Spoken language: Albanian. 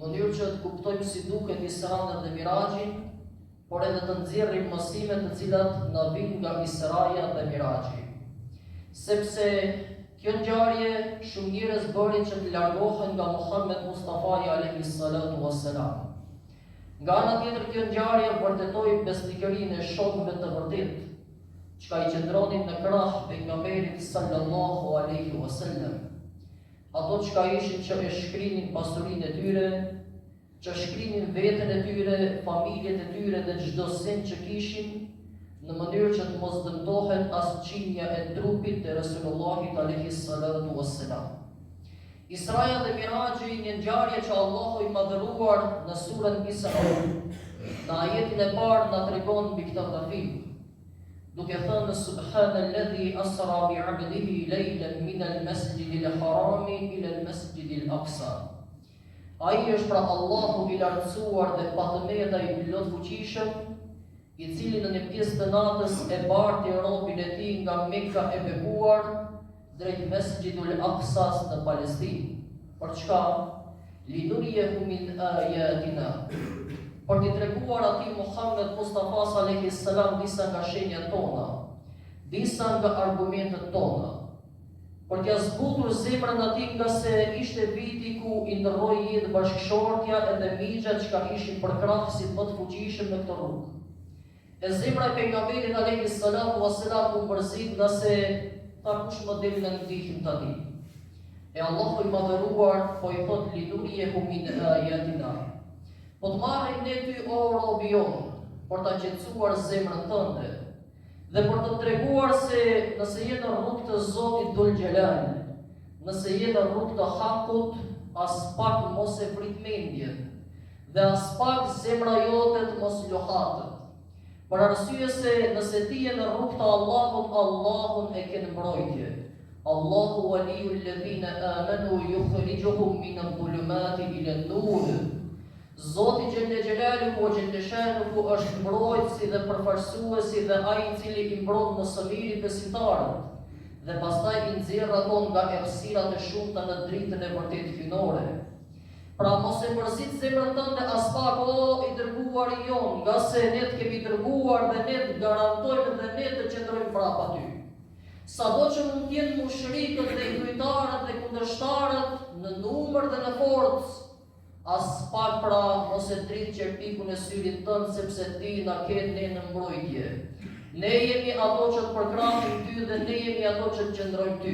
Në mënyrë që të kuptojmë si duket Isranë dhe Miraxhin, por edhe të nxjerrim mësime të cilat na vijnë nga Israja dhe Miraxhi. Sepse kjo ngjarje shumë njerëz bëri që të largohen nga Muhammed Mustafai alejhi salatu wassalam. Nga ana tjetër kjo ngjarje vërtetoi besnikërinë e shokëve të vërtetë, çka i qëndronin në krah pejgamberit sallallahu alejhi wasallam. Ato çka ishin që e shkrinin pasurinë e tyre, që shkrinin veten e tyre, familjet e tyre dhe çdo send që kishin, në mënyrë që të mos dëmtohet as qimja e trupit të Resulullahit alejhi salatu wassalam. Israja dhe Miraxhi, një ngjarje që Allahu i Madhëruar në surën Isra, në ajetin e parë na tregon mbi këtë rrëfim. Duke thënë Subhanalladhi asra bi 'abdihi laylan min al-masjidil harami ila al-masjidil aqsa. Ai është pra Allahu i lartësuar dhe pa të meta i plotfuqishëm, i cili në një pjesë të natës e barti robin e tij nga Mekka e bekuar drejt Mesxhidul Aksas në Palestinë. Për çka? Linurijehu min ajatina. Për t'i treguar atij Muhammed Mustafas alejhi selam disa nga shenjat tona, disa nga argumentet tona. Për t'ia zbutur zemrën atij ngase ishte viti ku i ndërroi jetë bashkëshortja edhe mixha çka ishin përkrahësit më të fuqishëm në këtë rrugë. E zemra e Pejgamberit alejhi salatu ua selam u mërzit ngase tha kush më del në ndihmë tani. E Allahu i Madhëruar po i thotë linurijehu min ajatina. Po të marrim ne ty o robi jonë për ta qetësuar zemrën tënde dhe për të treguar se nëse je në rrugë të Zotit Dhul Xhelal, nëse je në rrugë të Hakut, aspak mos e vrit mendjen. Dhe aspak zemra jote të mos luhatet. Për arsye se nëse ti je në rrugë të Allahut, Allahun e ke në mbrojtje. Allahu waliyul ladhina amanu yukhrijuhum min adh-dhulumati ila an-nur. Zoti xhelle xhelaluhu wa xhelle shanuhu është mbrojtësi dhe përfaqësuesi dhe ai i cili i mbron më së miri besimtarët dhe pastaj i nxjerr ato nga errësirat e shumta në dritën e vërtetë hyjnore. Pra mos e mërzit zemrën tënde aspak o i dërguari jonë, ngase ne të kemi dërguar dhe ne të garantojmë dhe ne të qëndrojmë prapa ty. Sado që mund të jenë mushrikët dhe idhujtarët dhe kundërshtarët në numër dhe në forcë, aspak pra mos e dridh qerpikun e syrit tënd sepse ti na ke ne në mbrojtje. Ne jemi ato që të përkrahim ty dhe ne jemi ato që të qëndrojmë ty.